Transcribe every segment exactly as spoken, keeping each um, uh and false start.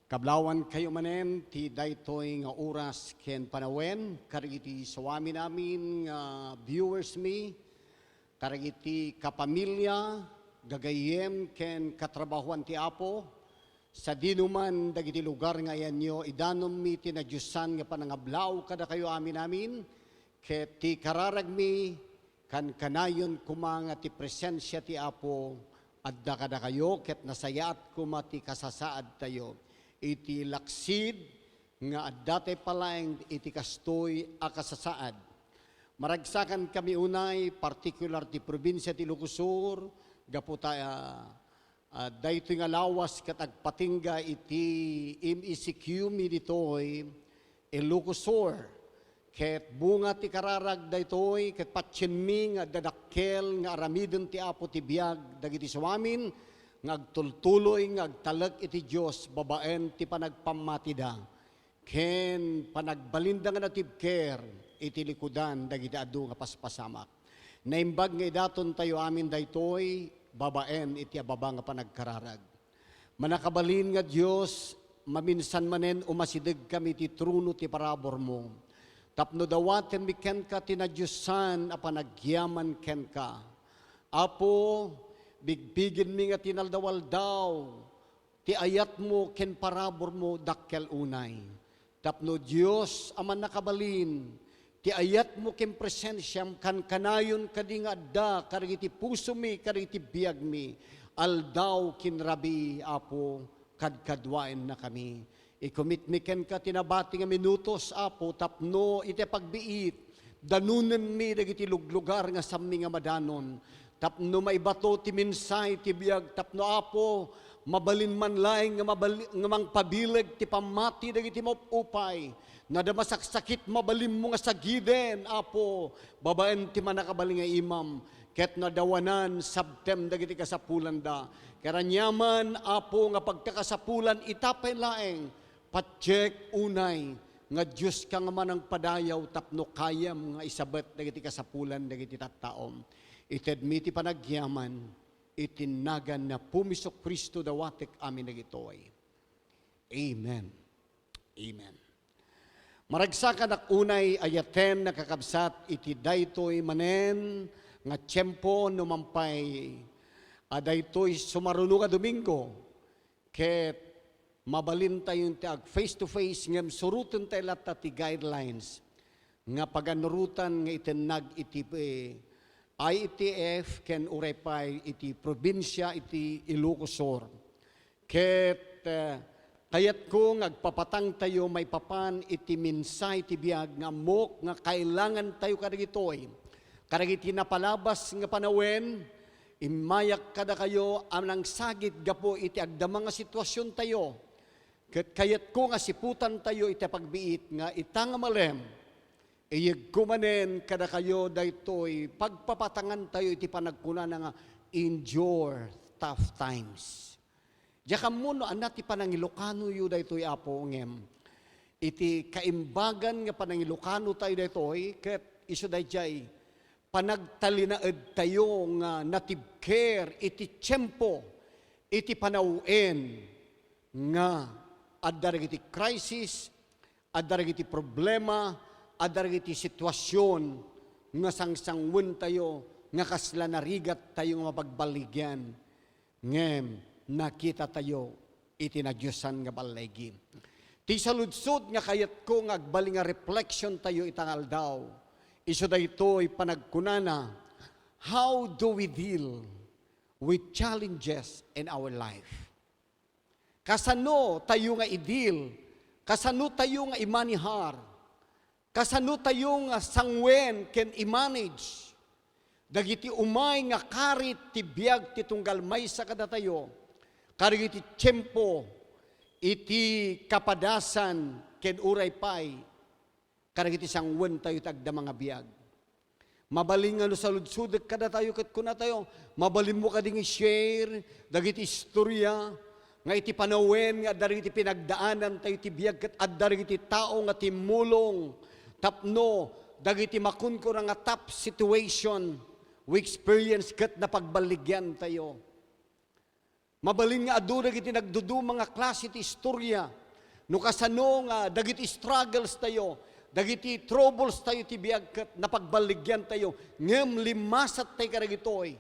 Kablawan kayo manen ti daytoy nga oras ken panawen, kadagiti suamin amin nga viewers mi, kadagiti kapamilya, gagayyem ken katrabahoan ti Apo, sadinoman dagiti lugar nga ayanyo, idanonmi ti nadiosan nga panangablaw kadakayo amin amin, ket ti kararagmi, kankanayon koma nga ti presensia ti Apo adda kadakayo, ket nasayaat koma ti kasasaadtayo iti laksid nga adda tay palaeng iti kastoy a kasasaad. Maragsakan kami unay, partikular ti probinsia ti Ilocos Sur, gapu ta, ah, ah, daytoy nga lawas ket agpatingga iti M E C Q mi ditoy, Ilocos Sur. Ket bunga ti kararag daytoy, ket patienmi nga adda dakkel nga aramiden ti Apo ti biag dagiti suamin nga agtultuloy nga agtalek iti Dios babaen ti panagpammatida ken panagbalinda nga natibker iti likudan dagiti adu nga paspasamak. Naimbag nga idatontayo amin daytoy babaen iti ababa nga panagkararag. Mannakabalin nga Dios, maminsan manen umasidegkami iti trono ti paraburmo, tapno dawatenmi kenka ti nadiosan a panagyaman kenka. Apo, bigbigenmi nga tinaldaw-aldaw ti ayatmo ken paraburmo dakkel unay. Tapno Dios a mannakabalin, ti ayatmo ken presensiam kankanayon kadi nga adda kadagiti pusomi, kadagiti biagmi, aldaw ken rabii, Apo, kadkaduaennakami. Ikomitmi kenka ti nabati nga minutos, Apo, tapno iti pagbiit, danonenmi dagiti luglugar nga saanmi nga madanon. Tapno maibato ti mensahe ti biag, tapno, Apo, mabalin man laeng nga mabali-, nga mangpabileg ti pammati dagiti maupupay. No adda masaksakit, mabalinmo nga sagiden, Apo, babaen ti mannakabalin nga imam. Ket no adda wanan, sabtem dagiti kasapulanda. Ket aniaman, Apo, nga pagkakasapulan, ita pay laeng, patiek unay nga Dioska nga manangpadayaw tapno kayam nga isabet dagiti kasapulan dagiti tattaom. Itedmi ti panagyaman iti nagan ni Apomi Jesu-Cristo, dawatek amin dagitoy. Amen. Amen. Maragsakanak unay ayaten, nakakabsat, iti daytoy manen nga tiempo no mampay a daytoy sumaruno nga Domingo. Ket mabalintayo ti ag face to face ngem surotentayo latta ti guidelines nga paganurotan nga itennag iti, eh, I E T F ken uray pay iti probinsia iti Ilocos Sur. Ket, eh, kayatko nga agpapatangtayo maipapan iti mensahe ti biag nga ammok nga kailangantayo kadagitoy. Kadagiti napalabas nga panawen, immayak kadakayo a nangsagid gapu iti agdama nga situasiontayo. Ket kayatko nga siputantayo iti pagbiit nga ita nga malem, iyegko manen kadakayo daytoy pagpapatangantayo iti panagkunana nga endure tough times. Diak ammo no ania ti panangilokanoyo daytoy, Apo, ngem iti kaimbagan nga panangilokanotayo daytoy, ket isu daydiay panagtalinaedtayo nga natibker iti tiempo, iti panawen nga adda dagiti crisis, adda dagiti problema, adda dagiti situasion nga sangsanguentayo nga kasla narigattayo nga mapagballigian. Ngem nakitatayo iti nadiosan nga balligi. Ti saludsod nga kayatko nga agbalin nga refleksiontayo ita nga aldaw, isu daytoy panagkunana, how do we deal with challenges in our life? Kasano tayo nga i-deal? Kasano tayo nga imanihar? Kasano tayo nga sanguen ken i-manage dagiti umay nga karit ti biag ti tunggal maysa kadatayo, kadagiti tiempo iti kapadasan ken uray pay kadagiti sanguentayo ti agdama nga biag? Mabalin nga no saludsodek kadatayo ket kunatayo, mabalinmo kadi nga i-share dagiti istorya nga iti panawen nga adda dagiti pinagdaanantayo iti biag ket adda dagiti tao nga timmulong tapno dagiti makunkuna nga tough situation we experience ket napagballigiantayo. Mabalin nga adu dagiti nagduduma nga klase ti istorya. No kasano nga dagiti struggles tayo, dagiti troubles tayo ti biag ket napagballigian tayo, ngem limmasat tayo kadagitoy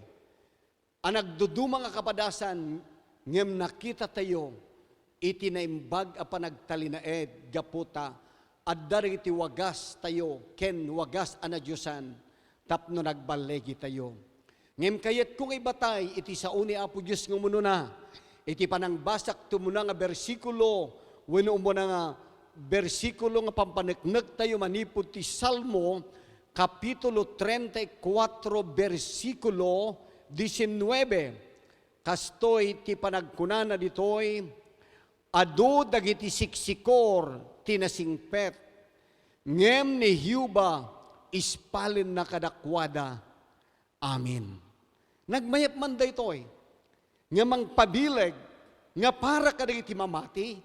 a nagduduma nga kapadasan, ngem nakita tayo iti naimbag a panagtalinaed gapu ta adda dagiti wagas tayo ken wagas a nadiosan tapno nagballigi tayo. Ngem kayatko nga ibatay iti sao ni Apo Dios nga umunona iti panangbasak ti umuna nga bersikulo wenno umuna nga bersikulo nga pampaneknek tayo manipud ti Salmo, Kapitulo treinta y cuatro, bersikulo diecinueve. Kastoy ti panagkunana ditoy, "Adu dagiti siksikor ti nasingpet, ngem ni Jehovah ispalenna kadakuada." Amen. Nagmayat man daytoy nga mangpabileg nga para kadagiti mamati,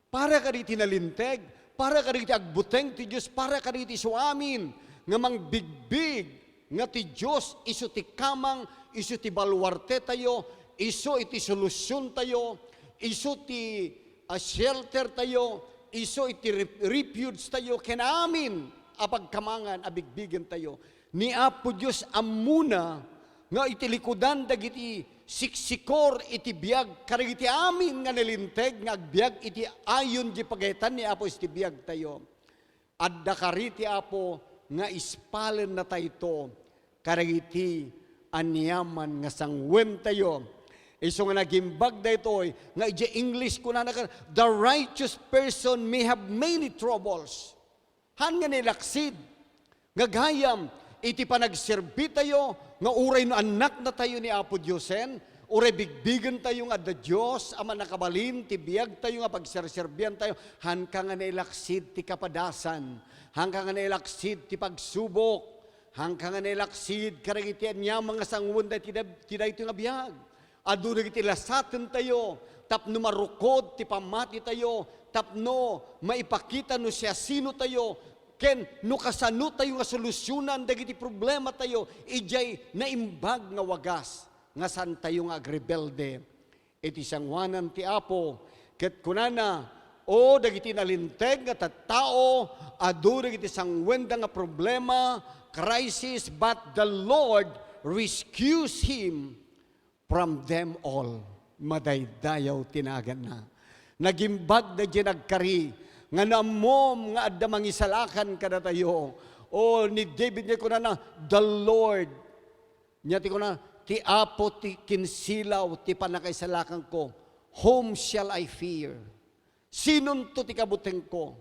para kadagiti nalinteg, para kadagiti agbuteng ti Dios, para kadagiti isuamin nga mangbigbig nga ti Dios isu ti kamang, isu ti baluarte tayo, isu iti solusion tayo, isu ti, ah, shelter tayo, isu iti ref-, refuge tayo, ken amin a pagkamangan a bigbigen tayo. Ni Apo Dios ammona nga iti likudan dagiti siksikor iti biag kadagiti amin nga nalinteg nga agbiag iti ayon di pagayatan ni Apo iti biag tayo. Adda kari ti Apo nga ispalenna tayto kadagiti aniaman nga sanguen tayo. Isu nga nagimbag daytoy nga idiay English kunana ka, "The righteous person may have many troubles." Haan nga nailaksid. Gagayam, iti panagserbi tayo, nga uray no annakna tayo ni Apo Diosen, uray bigbigen tayo nga adda Dios a mannakabalin ti biag tayo nga pagserserbian tayo, haanka nga nailaksid ti kapadasan, haanka nga nailaksid ti pagsubok, haanka nga nailaksid kadagiti aniaman nga sanguen daytoy, ti daytoy nga biag. Adu dagiti lasaten tayo tapno marukod ti pammati tayo, tapno maipakita no siasino tayo, ken no kasano tayo nga solusionan dagiti problema tayo idiay naimbag nga wagas nga saan tayo nga agrebelde iti sanguanan ti Apo. Ket kunana, "O dagiti nalinteg nga tattao, adu dagiti sanguenda nga problema, crisis, but the Lord rescues him from them all." Madaydayaw ti naganna. Nagimbag daydiay nagkari nga no ammom nga adda mangisalakan kadatayo. O ni David nga kunana, "The Lord." Nia ti kuna, "Ti Apo ti kinsilaw ti pannakaisalakanko. Whom shall I fear?" Sinonto ti kabutengko?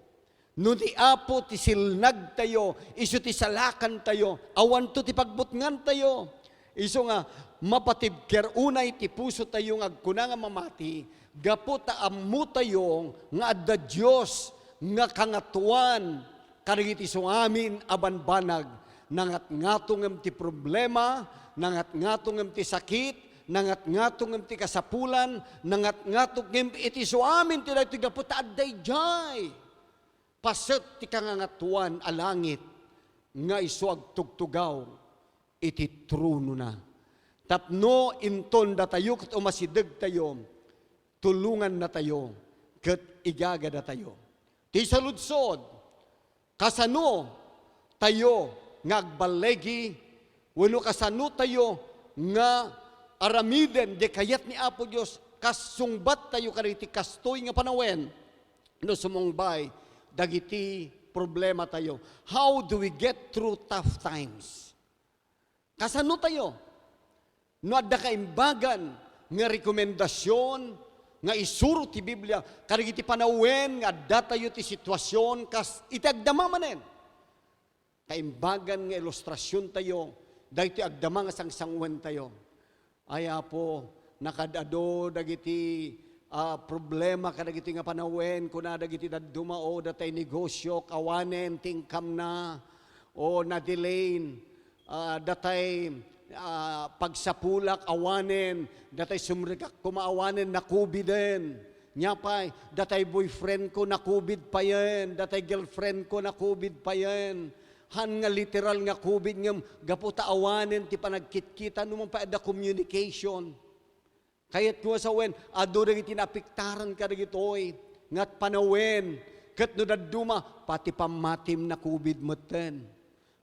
No ni Apo ti silnagtayo, isu ti salakantayo, awanto ti pagbutngantayo. Isu nga, mapatibker unay ti pusotayo nga agkuna nga mamati, gapu ta ammotayo nga adda Dios nga Kangatoan kadagiti isuamin a banbanag. Nangatngato ngem ti problema, nangatngato ngem ti sakit, nangatngato ngem ti kasapulan, nangatngato ngem iti isuamin ti daytoy gapu ta adda idiay paset ti kangangatoan a langit nga isu agtugtugaw iti tronona. Tapno inton datayo ket umasidegtayo, tulongannatayo ket igagadatayo. Ti saludsod, kasano tayo nga agballigi wenno kasano tayo nga aramiden di kayat ni Apo Dios kas sungbat tayo kadagiti kastoy nga panawen no sumungbay dagiti problema tayo? How do we get through tough times? Kasano tayo? No adda kaimbagan nga rekomendasion nga isuro ti Biblia kadagiti panawen nga adda tayo ti situasion kas iti agdama manen. Kaimbagan nga ilustrasion tayo, daytoy agdama nga sangsanguentayo. Ay, Apo, nakaad-adu dagiti, ah, problema kadagiti nga panawen, kuna dagiti dadduma, o datay negosiok, awanen ti income na, o na-delay, ah, datay, ah, pagsapulak, awanen, datay sumrekak koma, awanen, na-coviden. Nia pay, datay boyfriend ko, na-covid payen, datay girlfriend ko, na-covid payen. Haan nga literal nga covid ngem gapu ta awanen ti panagkitkita, no man pay adda communication. Kayatko nga sawen, adu dagiti naapektaran kadagitoy, nga panawen, ket no dadduma, pati pammatim nakubid metten.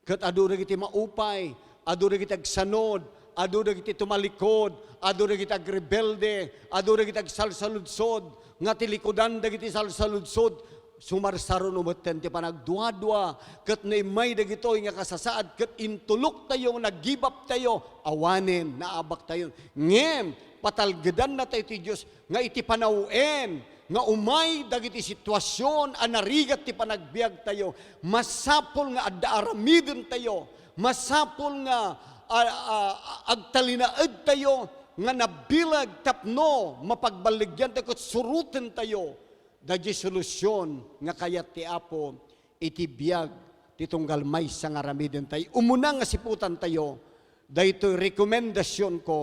Ket adu dagiti maupay, adu dagiti agsanod, adu dagiti tumalikod, adu dagiti agrebelde, adu dagiti agsalsaludsod, nga ti likudan dagiti salsaludsod, sumarsaruno metten ti panagduadua, ket no immay dagitoy nga kasasaad, ket intuloktayo, nagibaptayo, awanen, naabaktayo. Ngem, patalgedanna tayo ti Dios nga iti panawen nga umay dagiti situasion a narigat ti panagbiagtayo, masapul nga adda aramidentayo, masapul nga, a, a, a, agtalinaedtayo nga nabileg tapno mapagballigyantayo ket surotentayo daydiay solusion nga kayat ti Apo iti biag ti tunggal maysa nga aramidentayo. Umuna nga siputantayo, daytoy rekomendasionko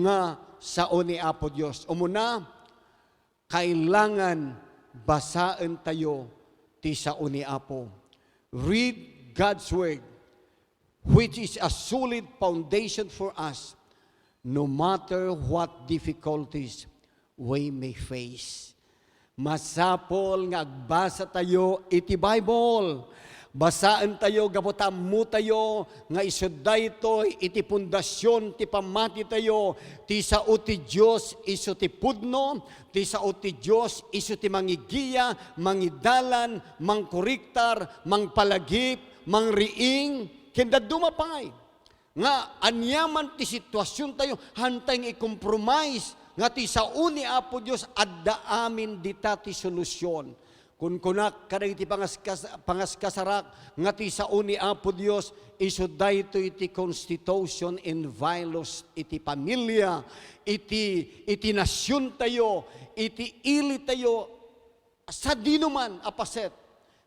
nga sao ni Apo Dios. Umuna, kailangan basaentayo ti sao ni Apo. Read God's Word, which is a solid foundation for us, no matter what difficulties we may face. Masapul nga agbasatayo iti Bible. Basaentayo gapu ta ammotayo nga isu daytoy iti pundasion ti pammatitayo. Ti sao ti Dios isu ti pudno, ti sao ti Dios isu ti mangigiya, mangidalan, mangkoriktar, mangpalagip, mangriing, ken dadduma pay. Nga aniaman ti situasiontayo, hantay nga i-compromise nga ti sao ni Apo Dios, adda amin dita ti solusion. Kunkunak kadagiti pangaskas-, pangaskasarak nga ti sao ni Apo Dios, isu daytoy ti constitution and values iti pamilia, iti, iti nasiontayo, iti ilitayo, sadinoman a paset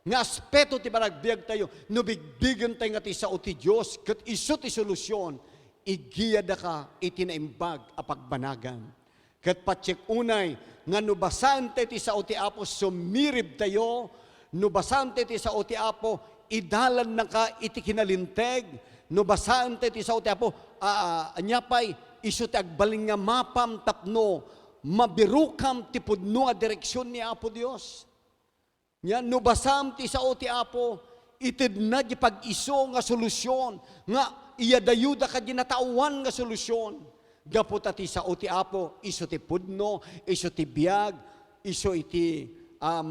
nga aspeto ti panagbiagtayo, no bigbigentayo nga ti sao ti Dios ket isu ti solusion, igiyadaka iti naimbag a pagbanagan. Ket patiek unay nga no basaentayo ti sao ti Apo, sumiribtayo, no basaentayo ti sao ti Apo, idalannaka iti kinalinteg, no basaentayo ti sao ti Apo, a, a, ania pay, isu ti agbalin nga mapam tapno mabirokam ti pudno a direksion ni Apo Dios. Nia, no basam ti sao ti Apo, itedna di pag-isu nga solusion, nga iyadayodaka di natawan nga solusion. Gapu ta ti sao ti Apo, isu ti pudno, isu ti biag, isu iti, um,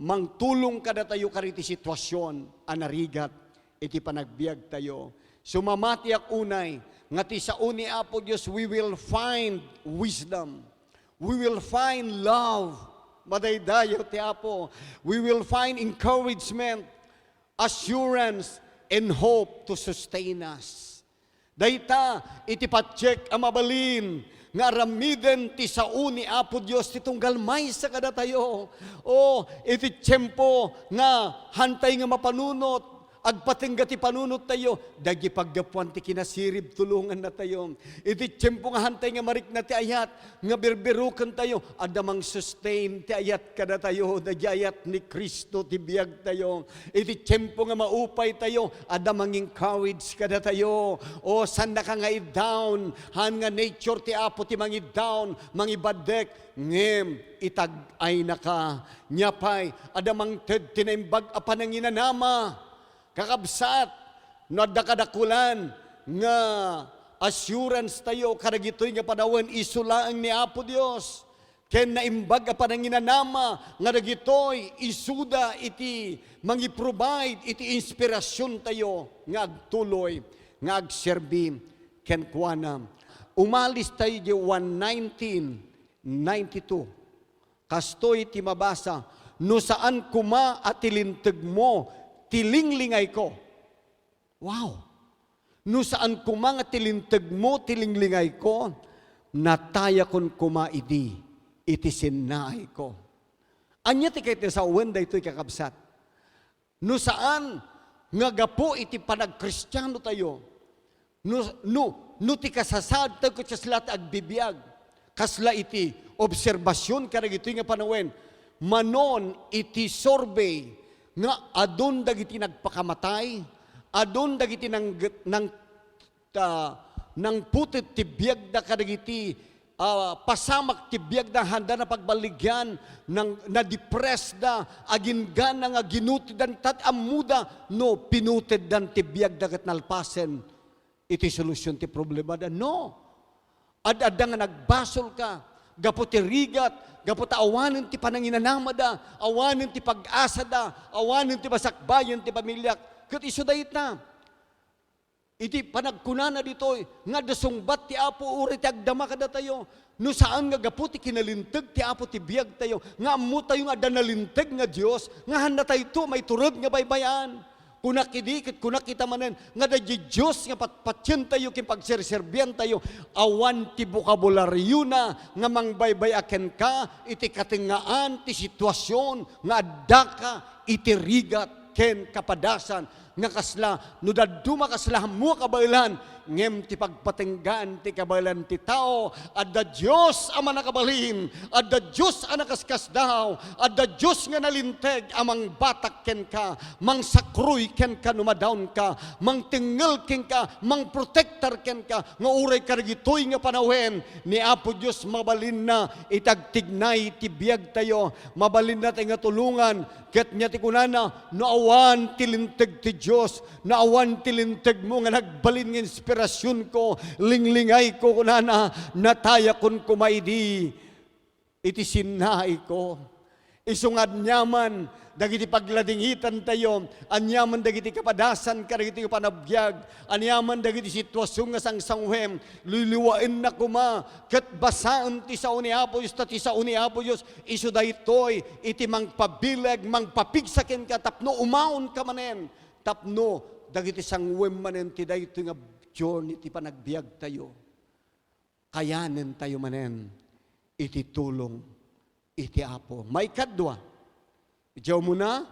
mangtulong kadatayo kadagiti situasion a narigat iti panagbiagtayo. Sumamatiak unay nga ti sao ni Apo Dios, we will find wisdom. We will find love. Madaydayaw ti Apo. We will find encouragement, assurance, and hope to sustain us. Dayta iti patiek a mabalin nga aramiden ti sao ni Apo Dios ti tunggal maysa kadatayo. O, iti tiempo nga hantay nga mapanunot, agpatengga ti panunottayo, dagiti paggapuan ti kinasirib, tulongannatayo. Iti tiempo nga hantay nga marikna ti ayat, nga birbirokentayo, adda mang-sustain ti ayat kadatayo, dagiti ayat ni Cristo ti biagtayo. Iti tiempo nga maupaytayo, adda mang-encourage kadatayo. O, saannaka nga i-down, han nga nature ti Apo ti mangi-down, mangibaddek, ngem itag-aynaka. Nia pay, adda mangted ti naimbag a pananginanama. Kakabsat, no adda kadakulan nga assurance tayo kadagitoy nga panawen, isu laeng ni Apo Dios. Ken naimbag a pananginanama nga dagitoy isuda iti mangi-provide iti inspirasyon tayo nga agtuloy nga agserbi kenkuana. Umalis tayo di one nineteen ninety-two. Kastoy ti mabasa, "No saan koma a ti lintegmo ti linglingayko." Wow! "No saan koma nga ti lintegmo ti linglingayko, natayakon koma idi iti sinnaayko." Ania ti kayat nga sawen daytoy, kakabsat? No saan nga gapu iti panagkristiano tayo, no, no, no ti kasasaad tayo ket kasla ti agbibiag, kasla iti obserbasion kadagitoy nga panawen, manon iti survey nga adun dagiti nagpakamatay, adun dagiti nang-, nang-, ta, nangputet ti biagda kadagiti ah, pasamak ti biagda, haanda napagballigian, nang, nadepressda, agingga nga ginuteddan, ta ammoda no pinuteddan ti biagda ket nalpasen iti solusion ti problemada. No. Ad-adda nga nagbasolka, gapu ti rigat, gapu ta awanen ti pananginanamada, awanen ti pag-asada, awanen ti masakbayan ti pamiliak. Ket isu dayta. Iti panagkunana ditoy, nga adda sungbat ti Apo, uray ti agdama kadatayo. No saan nga gapu ti kinalinteg ti Apo ti biagtayo, nga ammotayo nga adda nalinteg nga Dios, nga haannatayto maiturod nga baybay-an. Kunak idi, ket kunak ita manen, nga daydi Dios nga patpatientayo ken pagserserbiantayo, awan ti bokabularyo na nga mangbaybay-a kenka iti katengngaan ti situasion nga addaka iti rigat ken kapadasan nga kasla, no dadduma kasla ammo a kabaelan, ngem ti pagpatenggaan ti kabaelan ti tao, adda Dios a mannakabalin, adda Dios a nakaskasdaaw, adda Dios nga nalinteg a mangbatak kenka, mangsakruy kenka no madawnka, mangtengngel kenka, mangprotektar kenka, nga uray kadagitoy nga panawen, ni Apo Dios mabalinna iti agtignay ti biagtayo, mabalinna tayo nga tulongan, ket nia ti kunana, no awan ti linteg ti Dios, no awan ti lintegmo nga nagbalin nga inspirasionko, linglingayko, kunana, natayakon koma idi iti sinnaiko. Isu nga aniaman dagiti pagladingitantayo, aniaman dagiti kapadasan kadagiti panagbiag, aniaman dagiti situasion nga sangsangwem, liwliwaenna koma, ket basaem ti sao ni Apo Dios, ta ti sao ni Apo Dios, isu daytoy iti mangpabileg, mangpapigsa kenka tapno umawonka manen, tapno dagiti sangwem manen ti daytoy nga journey ti panagbiagtayo. Kayanentayo manen iti tulong iti Apo. Maikadua, idiay umuna,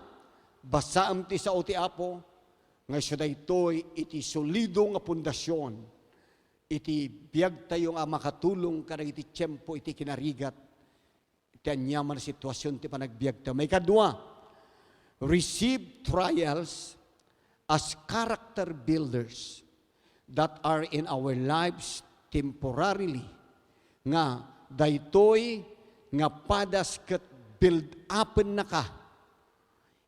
basaem ti sao ti Apo, nga isu daytoy iti solido nga pundasion iti biagtayo nga makatulong kadagiti tiempo iti kinarigat, iti aniaman a situasion ti panagbiagta. Maikadua, receive trials as character builders that are in our lives temporarily, nga daytoy nga padas ket build upennaka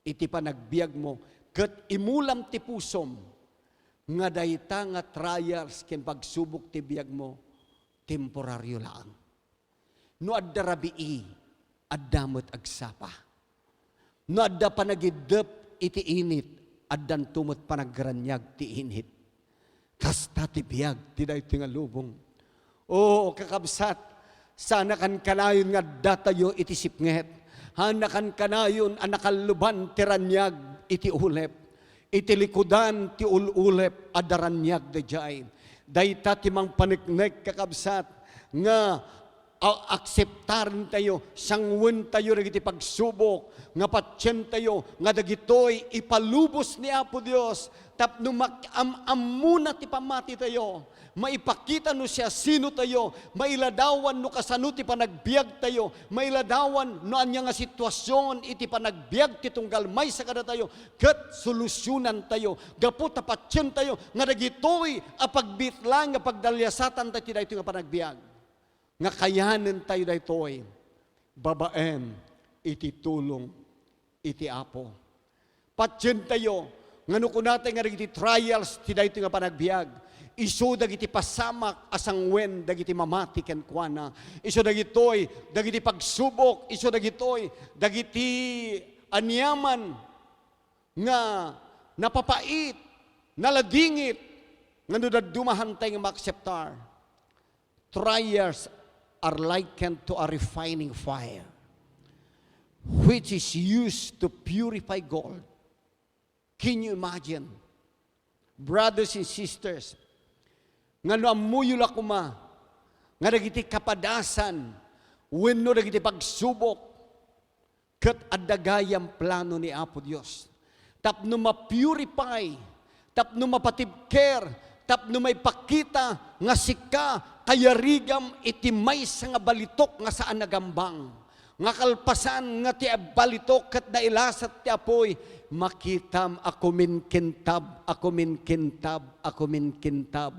iti panagbiagmo, ket imulam ti pusom nga dayta nga trials ken pagsubok ti biagmo, temporario laeng. No adda rabii, adda met agsapa. No adda panagiddep iti init, addanto met panagraniag ti init. Kasta ti biag ti daytoy nga lubong. O, kakabsat, saan a kankanayon nga addatayo iti sipnget. Haan a kankanayon a nakalluban ti raniag iti ulep. Iti likudan ti ul-ulep, adda raniag daydiay. Dayta ti mangpaneknek, kakabsat, nga a-, akseptarentayo, sangwentayo dagiti pagsubok nga patientayo, nga dagitoy ipalubos ni Apo Dios tapno mak-, am-, ammona ti pammatitayo. Maipakita no siasinotayo, mailadawan no kasano ti panagbiagtayo, mailadawan no ania nga situasion iti panagbiag ti tunggal maysa kadatayo, ket solusionantayo gapu ta patientayo nga dagitoy a pagbiit laeng nga pagdaliasatanta iti daytoy nga panagbiag. Nga kayanentayo daytoy babaen iti tulong iti Apo. Patientayo nga no kunatayo nga dagiti trials ti daytoy nga panagbiag, isu dagiti pasamak a sangwen dagiti mamati kenkuana. Isu dagitoy dagiti pagsubok, isu dagitoy dagiti aniaman nga napapait, naladingit, nga no dadduma haantay nga maakseptar. Trials are likened to a refining fire, which is used to purify gold. Can you imagine? Brothers and sisters, nga no ammoyo la koma nga dagiti kapadasan wenno dagiti pagsubok, ket adda gayam plano ni Apo Dios tapno ma-purify, tapno mapatibker, tapno maipakita nga sika kayarigam iti maysa nga balitok nga saan a gambang. Nga kalpasan nga ti balitok ket nailasat ti apuy, makitam a kuminkintab, a kuminkintab, a kuminkintab.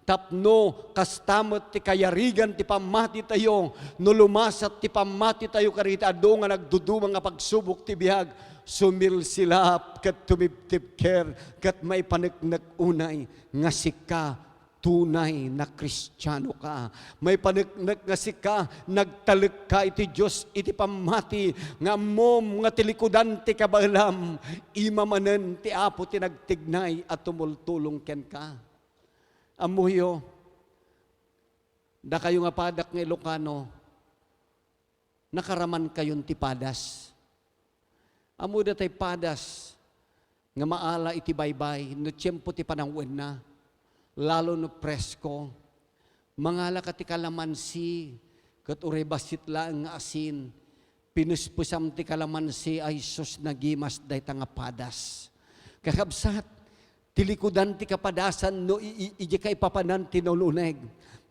Tapno kasta met ti kayarigan ti pammatitayo, no lumasat ti pammatitayo kadagiti adu nga nagduduma nga pagsubok ti biag, sumilsilap ket tumibtibker, ket maipaneknek unay nga sika tunay na Kristianoka. Maipaneknek nga sika nagtalekka iti Dios iti pammati nga ammom nga ti likudan ti kabaelam, ima manen ti Apo ti nagtignay a tumultulong kenka. Ammoyo, dakayo nga padak nga Ilocano, nakaramankayon ti padas. Ammoda tay padas nga maala iti baybay no tiempo ti panawenna, lalo no presko. Mangalaka ti kalamansi, ket uray bassit laeng nga asin, pinespesam ti kalamansi, ay sus, nagimas dayta nga padas. Kakabsat, ti likudan ti kapadasan no i-, i-, idiay kaipapanan ti nauneg.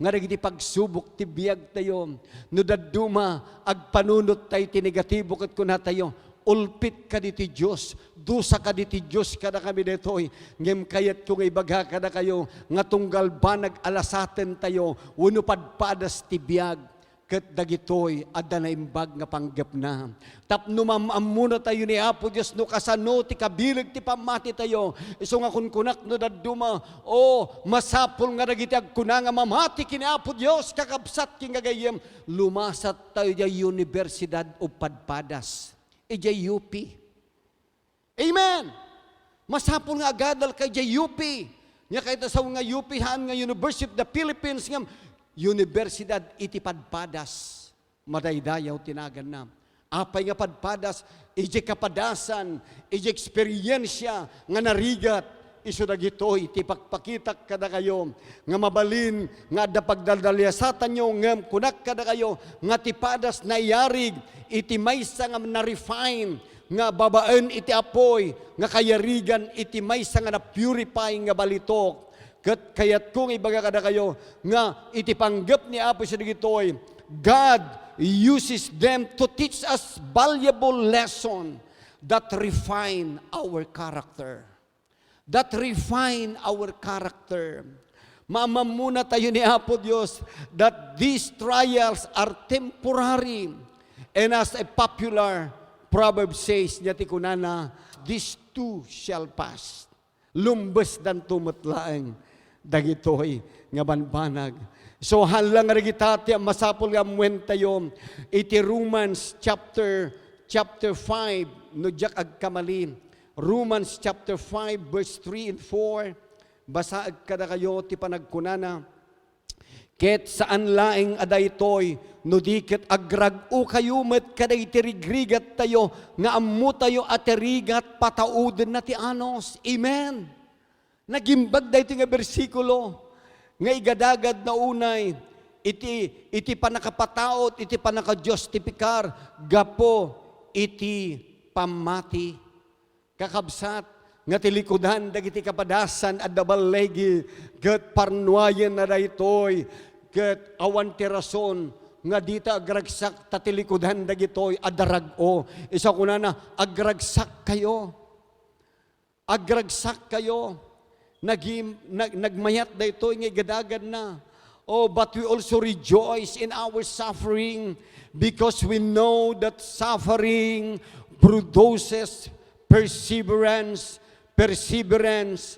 Nga dagiti pagsubok ti biagtayo, no dadduma, agpanunottayo ti negatibo ket kunatayo, ulpit kadi ti Dios, dusa kadi ti Dios kadakami daytoy. Ngem kayatko nga ibaga kadakayo nga tunggal banag a lasatentayo wenno padpadas ti biag, ket dagitoy adda naimbag nga panggepna. Tapno maam-ammonatayo ni Apo Dios no kasano ti kabileg ti pammatitayo. Isu nga kunkunak no dadduma, o, masapul nga dagiti agkuna nga mamati ken ni Apo Dios, kakabsat ken gagayyem, lumasattayo idiay Universidad of Padpadas, idiay U P. Amen! Masapul nga agadalka idiay U P. Nia kayat a sao nga U P, haan nga University of the Philippines, ngem Universidad iti Padpadas. Madaydayaw ti naganna. Apay nga padpadas? Idiay kapadasan, idiay eksperiensia nga narigat, isu dagitoy ti pakpakitak kadakayo nga mabalin nga adda pagdaldaliasatanyo, ngem kunak kadakayo nga ti padas naiyarig iti maysa nga na-refine nga babaen iti apuy nga kayarigan iti maysa nga na-purify nga balitok. Ket kayatko nga ibaga kadakayo nga iti panggep ni Apo Dios dagitoy, God uses them to teach us valuable lesson that refine our character. That refine our character. Maamammonatayo ni Apo Dios that these trials are temporary. And as a popular proverb says, nia ti kunana, "This too shall pass." Lumbesdanto met laeng dagitoy nga banbanag. So, haan la nga dagita ti masapul nga ammoentayo iti Romans chapter, chapter five, no diak agkamali. Romans chapter five, verse three and four. Basaek kadakayo ti panagkunana. Ket saan laeng a daytoy, no di ket agrag-okayo met kadagiti rigrigattayo nga ammotayo a ti rigat pataudenna ti anus. Amen. Nagimbag daytoy nga bersikulo nga igadagadna unay iti, iti pannakapataud, iti pannakajustifikar gapu iti pammati. Kakabsat, nga ti likudan dagiti kapadasan adda balligi, ket parnuayenna daytoy, ket awan ti rason nga dita agragsak ta ti likudan dagitoy adda rag-o. Isu kunana, "Agragsak kayo." Agragsak kayo. Nagim-, nag-, nagmayat daytoy nga igadagadna. Oh, but we also rejoice in our suffering because we know that suffering produces perseverance. Perseverance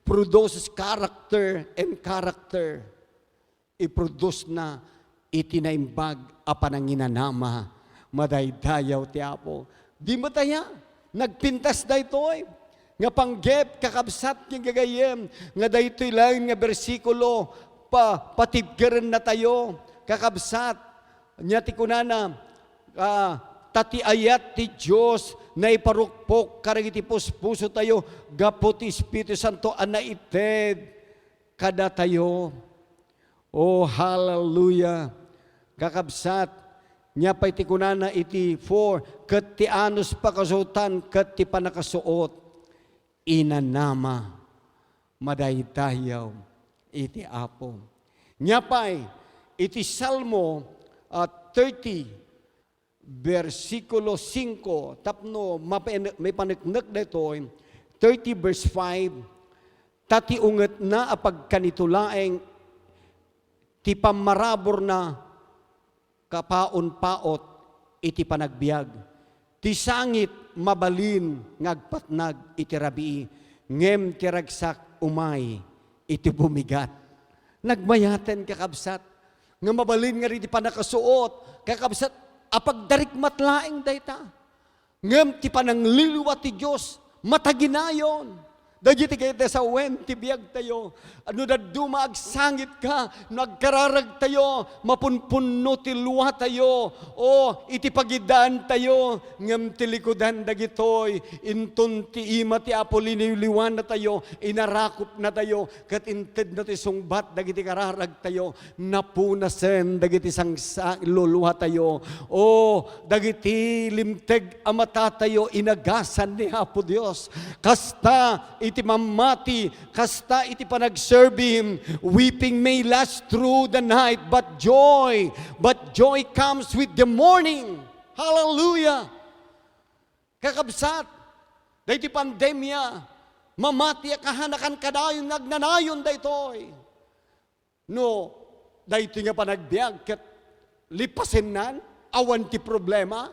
produces character, and character i-produce na iti naimbag a pananginanama. Madaydayaw ti Apo. Di met aya, nagpintas daytoy nga panggep, kakabsat ken gagayyem, nga daytoy laeng nga bersikulo, pa-, patibkerennatayo, kakabsat, nia ti kunana, ah, ta ti ayat ti Dios naiparukpok kadagiti puspusotayo gapu ti Espiritu Santo a naited kadatayo. Oh, hallelujah! Kakabsat, nia pay ti kunana iti four, ket ti anus pakasuotan ket ti pannakasuot, inanama, madaydayaw iti Apo. Nia pay, iti Salmo, ah, thirty, bersikulo singko, tapno mapan-, maipaneknek daytoy, thirty verse five, Ta ti ungetna a pagkanito laeng ti pammaraburna kapaon-paot iti panagbiag. Ti sangit mabalin nga agpatnag iti rabii, ngem ti ragsak umay iti bumigat. Nagmayaten, kakabsat, nga mabalin nga iti pannakasuot, kakabsat, a pagdarikmat laeng dayta. Ngem ti panangliwliwa ti Dios mataginayon. Dagiti kayat a sawen ti biagtayo, no dadduma agsangitka, no agkararagtayo, mapunpunno ti luatayo, o iti pagidaantayo, ngem ti likudan dagitoy, inton ti ima ti Apo liniwliwanatayo, inarakupnatayo, ket intedna ti sungbat dagiti kararagtayo, napunasen dagiti sangsa-, luluatayo. O, dagiti limteg a matatayo, inagasan ni Apo Dios. Kasta iti mamati, kasta iti panagserbi, weeping may last through the night, but joy, but joy comes with the morning. Hallelujah! Kakabsat, daytoy pandemia, mamati a kahanakan kadayon nga agnanayon daytoy. No, daytoy nga panagbiag ket lipasennan, awan ti problema.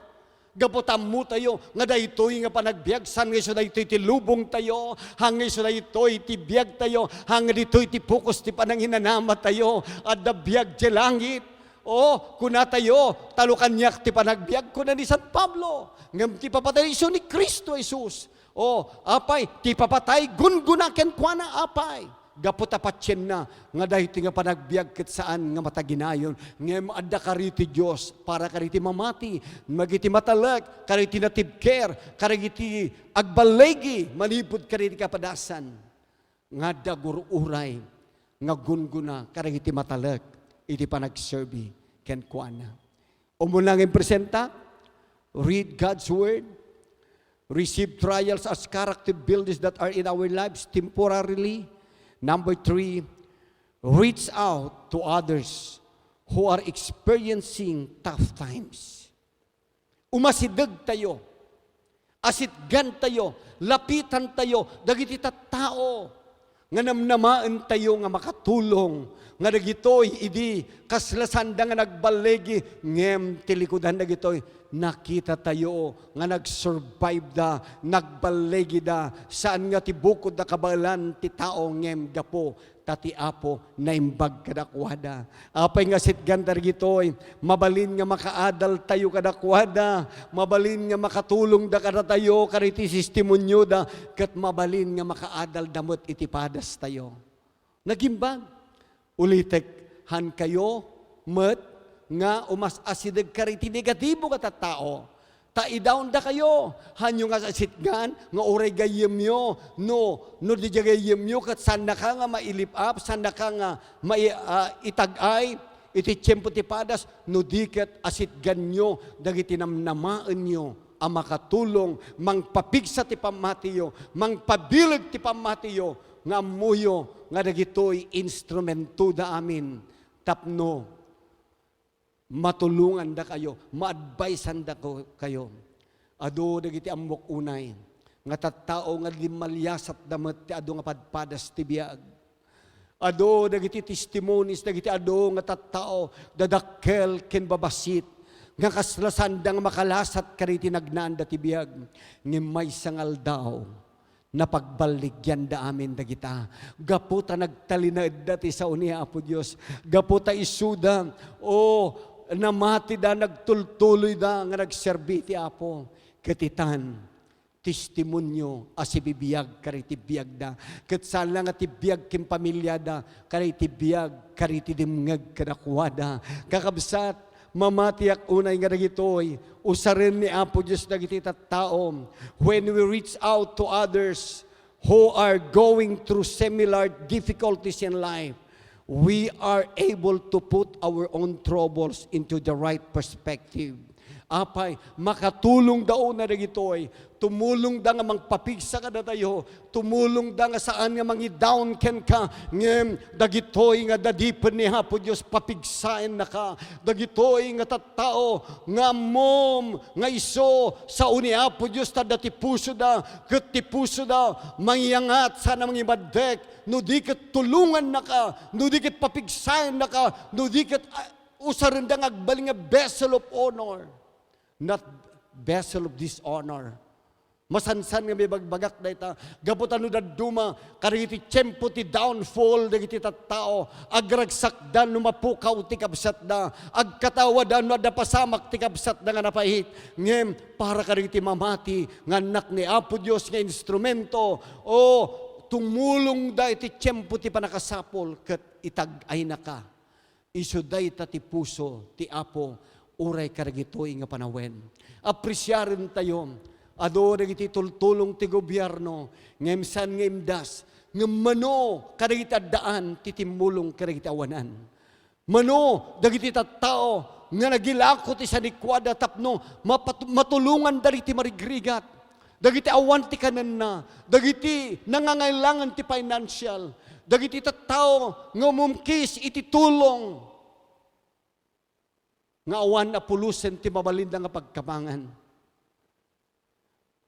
Gapu ta ammotayo nga daytoy nga panagbiag, saan nga isu daytoy ti lubongtayo, haan nga isu daytoy ti biagtayo, haan nga ditoy ti focus ti pananginanamatayo. Adda biag ti langit. O, kunatayo, "Talo kaniak ti panagbiag," kuna ni San Pablo. Ngem ti papatay isu ni Cristo Jesus. O, apay, ti papatay, gunggona kenkuana, apay. Gapu ta patienna nga daytoy nga panagbiag ket saan nga mataginayon. Ngem adda kari ti Dios para kadagiti mamati, dagiti matalek, kadagiti natibker, kadagiti agballigi manipud kadagiti kapadasan. Nga adda gur-uray nga gunggona kadagiti matalek iti panagserbi kenkuana. Umuna nga impresenta, read God's Word, receive trials as character builders that are in our lives temporarily. Number three, reach out to others who are experiencing tough times. Umasidegtayo, asitgantayo, lapitantayo dagiti tattao nga namnamaentayo nga makatulong, nga dagitoy idi kasla saanda nga nagballigi, ngem ti likudan dagitoy, nakitatayo nga nag-survive da, nagballigida, saan nga ti bukodda kabaelan ti tao, ngem gapu ta ti Apo naimbag kadakuada. Apay nga sitgan dagitoy, mabalin nga makaadaltayo kadakuada, mabalin nga makatulongda kadatayo, kadagiti testimonioda, ket mabalin nga makaadalda met iti padastayo. Nagimbag. Ulitek, haankayo met nga umas-asideg kadagiti negatibo nga tattao. Ta idawondakayo, haanyo nga asitgan nga uray gayyemyo, no, no di gayyemyo, ket saannaka nga mailip-ap, saannaka nga mai-, ah, itag-ay iti tiempo ti padas, no di ket asitganyo dagiti namnamaenyo a makatulong, mangpapigsa ti pammatiyo, mangpabileg ti pammatiyo, nga ammoyo nga dagitoy instrumentoda amin tapno matulongandakayo, ma-adviseandakayo. Adu dagiti ammok unay nga tattao nga limmaliasatda met ti adu nga padpadas ti biag. Adu dagiti testimonies dagiti adu nga tattao, dadakkel ken babassit, nga kasla saanda nga makalasat kadagiti nagnaanda ti biag. Ngem maysa nga aldaw, napagballigianda amin dagita. Gapu ta nagtalinaedda ti sao ni Apo Dios. Gapu ta isuda, o, namatida, nagtultuloyda nga nagserbi ti Apo. Ket itan, testimonio a sibibiag kadagiti biagda. Ket saan la nga ti biag ken pamiliada, kadagiti biag kadagiti dimngeg kadakuada. Kakabsat, mamatiak unay nga dagitoy, usaren ni Apo Dios dagiti tattao. When we reach out to others who are going through similar difficulties in life, we are able to put our own troubles into the right perspective. Apay, makatulongda unay dagitoy. Tumulongda nga mangpapigsa kadatayo. Tumulongda nga saan nga mangidaon kenka. Ngem dagitoy nga dadipen ni Apo Dios, papigsayannaka. Dagitoy nga tattao nga ammom nga isu sao ni Apo Dios, ta adda ti pusoda, ket ti pusoda mangiyangat sana mangimaddek, no di ket tulongannaka, no di ket papigsayannaka, no di ket, ah, usarenda nga agbalin nga vessel of honor, not vessel of dishonor. Masansan nga mabagbagak dayta, gapu ta no dadduma, kadagiti tiempo ti downfall dagiti tattao, agragsakda no mapukaw ti kabsatda, agkatawada no adda pasamak ti kabsatda nga napait. Ngem para kadagiti mamati nga annak ni Apo Dios nga instrumento, o tumulongda iti tiempo ti panakasapul ket itag-aynaka. Isu dayta ti puso ti Apo uray kadagitoy nga panawen. Apresiarentayo, adu dagiti tultulong ti gobierno, ngem saan nga imdas, ngem mano kadagiti addaan ti timmulong kadagiti awanan. Mano dagiti tattao nga nagilako ti sanikuada tapno mapat-, matulongan dagiti marigrigat. Dagiti awan ti kanenna, dagiti nangangailangan ti financial, dagiti tattao nga umumkis iti tulong nga awan a pulusen ti mabalinda nga pagkabangan.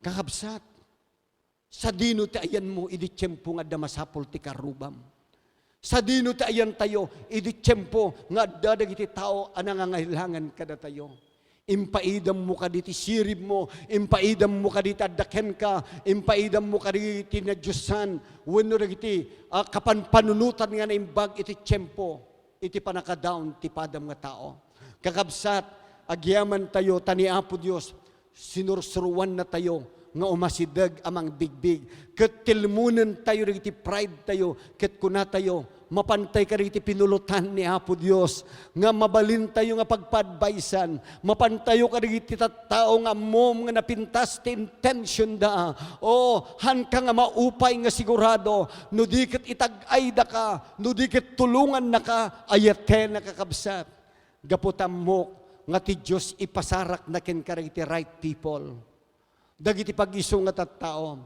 Kakabsat, sadino ti ayanmo idi tiempo nga adda masapul ti karrubam? Sadino ti ayantayo idi tiempo nga adda dagiti tao a nangangailangan kadatayo? Impaidammo kadi ti siribmo, impaidammo kadi ti adda kenka, impaidammo kadi ti nadiosan, wenno dagiti, ah, kapanpanunotan nga naimbag iti tiempo, iti panakadaon ti padam nga tao. Kakabsat, agyamantayo ta ni Apo Dios, sinursuruannatayo nga umasideg a mangbigbig, ket tilmonentayo dagiti pride tayo, ket kunatayo, mapantay kadagiti pinulotan ni Apo Dios, nga mabalintayo nga pagpaadvisean, mapantayo kadagiti tattao nga ammom nga napintas ti intentionda. O, haanka nga maupay nga sigurado, no di ket itag-aydaka, no di ket tulongannaka, ayatenna, kakabsat. Gapu ta ammok nga ti Dios ipasarakna kenka dagiti right people. Dagiti pag-isu nga tattao,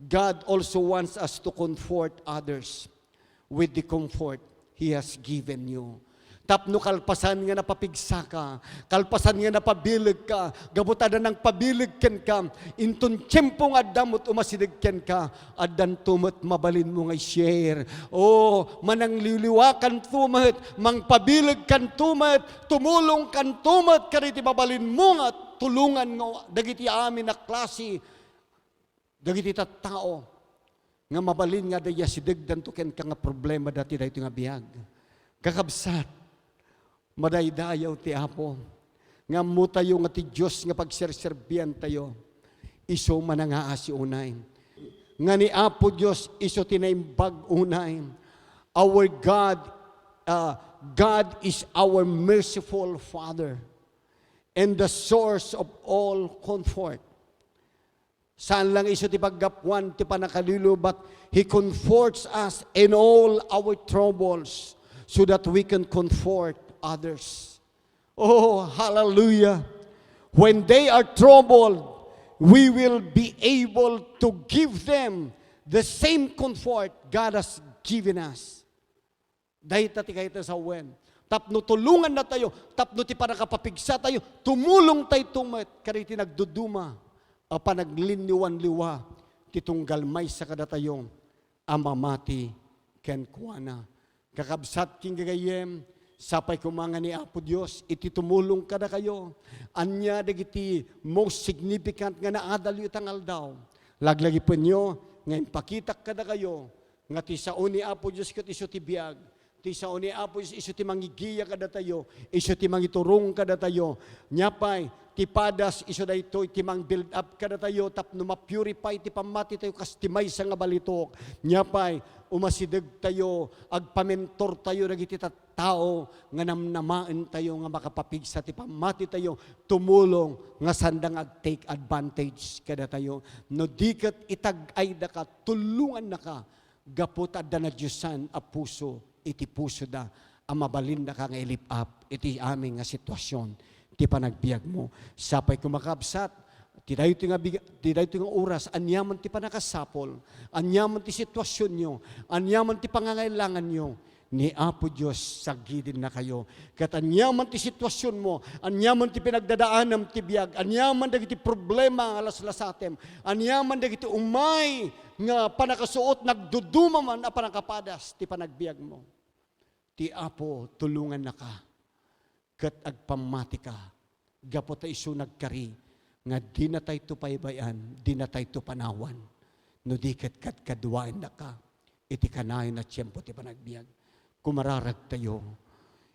God also wants us to comfort others with the comfort He has given you. Tapno kalpasan nga napapigsaka, kalpasan nga napabilegka, gapu ta adda nangpabileg kenka, inton tiempo nga adda met umasideg kenka, addanto met mabalinmo nga i-share. O, manangliwliwakanto met, mangpabilegkanto met, tumulongkanto met kadagiti mabalinmo nga tulongan nga dagiti amin a klase dagiti tattao nga mabalin nga adda asidegdanto kenka nga problema dati daytoy nga biag. Kakabsat, madaydayaw ti Apo nga ammotayo nga ti Dios nga pagserserbiantayo, isu manangaasi unay. Nga ni Apo Dios isu ti naimbag unay. Our God, uh, God is our merciful Father and the source of all comfort. Saan lang isu ti paggapuan ti pannakalilu, but He comforts us in all our troubles so that we can comfort others. Oh, hallelujah. When they are troubled, we will be able to give them the same comfort God has given us. Dayta ti kayat a sawen. Tapno tulongannatayo, tapno ti pannakapapigsatayo, tumulongtayto met kadagiti nagduduma a panaglinniwanliwa ti tunggal maysa kadatayo a mamati kenkuana. Kakabsat ken gagayyem, sapay koma nga ni Apo Dios iti tumulong kadakayo. Ania dagiti most significant nga naadalyo ita nga aldaw? Laglagipenyo nga impakitak kadakayo nga ti sao ni Apo Dios ket isu ti biag. Ti sao ni Apo Dios isu ti mangigiya kadatayo, isu ti mangiturong kadatayo. Nia pay, ti padas isu daytoy ti mang-build up kadatayo tapno ma-purify ti pammatitayo kas ti maysa nga balitok. Nia pay, umasidegtayo, agpamentortayo dagiti tattao nga namnamaentayo nga makapapigsa ti pammatitayo, tumulong nga sanda nga ag-take advantage kadatayo. No di ket itag-aydaka, tulongannaka, gapu ta adda nadiosan a puso iti pusoda a mabalinnaka nga i-lift up iti amin nga sitwasyon. ti panagbiagmo. Sapay ko makabsat, ti daytoy nga big-, ti daytoy nga oras, aniaman ti panakasapul, aniaman ti situasionyo, aniaman ti pangangailanganyo, ni Apo Dios sagidinnakayo. Ket aniaman ti situasionmo, aniaman ti pinagdadaanam ti biag, aniaman dagiti problema nga laslasatem, aniaman dagiti umay nga panakasuot, nagduduma man a panakapadas ti panagbiagmo. Ti Apo tulongannaka ket agpammatika gapu ta isu nagkari nga dinatayto paybay-an, dinatayto panawan, no di ket kadkaduaennaka iti kanayon a tiempo ti panagbiag. Kumararagtayo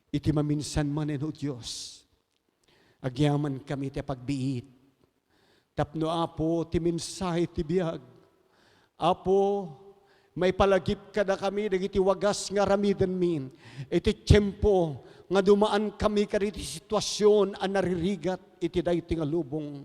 iti maminsan manen, O Dios. Agyamankami ti pagbiit tapno, Apo, ti mensahe ti biag, Apo, maipalagip kadakami dagiti wagas nga aramidenmi iti tiempo nga dumaankami kadagiti situasion a naririgat iti daytoy nga lubong.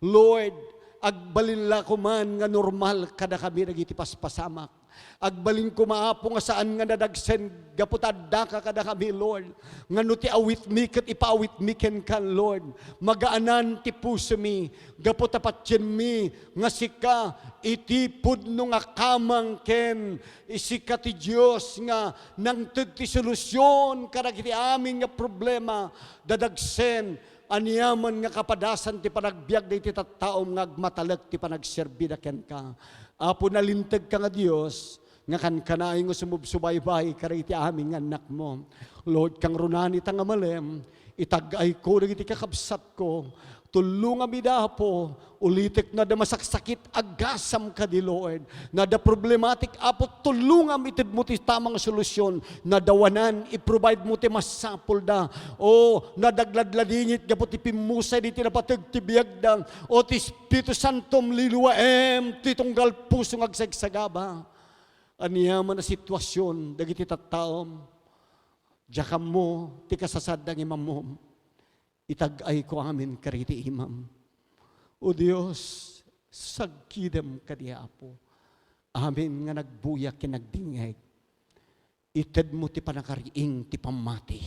Lord, agbalin la koman nga normal kadakami dagiti paspasamak. Agbalin koma, Apo, nga saan nga nadagsen gapu ta addaka kadakami, Lord, nga no ti awitmi ket ipaawitmi kenka, Lord, magaanan ti pusomi gapu ta patienmi nga sika iti pudno nga kamang ken sika ti Dios nga nangted ti solusion kadagiti amin nga problema. Dadagsen aniaman nga kapadasan ti panagbiag dagiti tattaom nga agmatalek ti panagserbida kenka. Apo, nalintegka nga Dios, nga kankanayon nga sumubsubaybay kadagiti amin nga annakmo. Lord, kangrunaan ita nga malem, itag-ayko dagiti kakabsatko. Tulongam ida, Apo, ulitek no adda masaksakit, aggasam kadi, Lord. No adda problematic, Apo, tulongam itedmo ti tamang solusion. No adda wanan, i-provide mo ti masapulda. O, no adda agladladingit gapu ti pimmusay diti napateg ti biagda. O, ti Espiritu Santom, liluwaem ti tunggal puso nga agsagsagaba. Aniaman a situasion dagiti tattaom, diak ammo ti kasasaad nga imammom. Itag-ayko amin kadagiti imam. O Dios, saggidem kadi, Apo. Amin nga nagbuya ken nagdingngeg. Itedmo ti pannakariing ti pammati.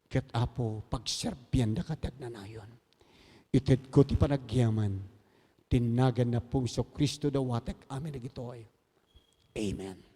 Ket, Apo, pagserbiandaka ti agnanayon. Itedko ti panagyaman. Ti nagan ni Apo Jesu-Cristo, dawatek amin dagitoy. Amen.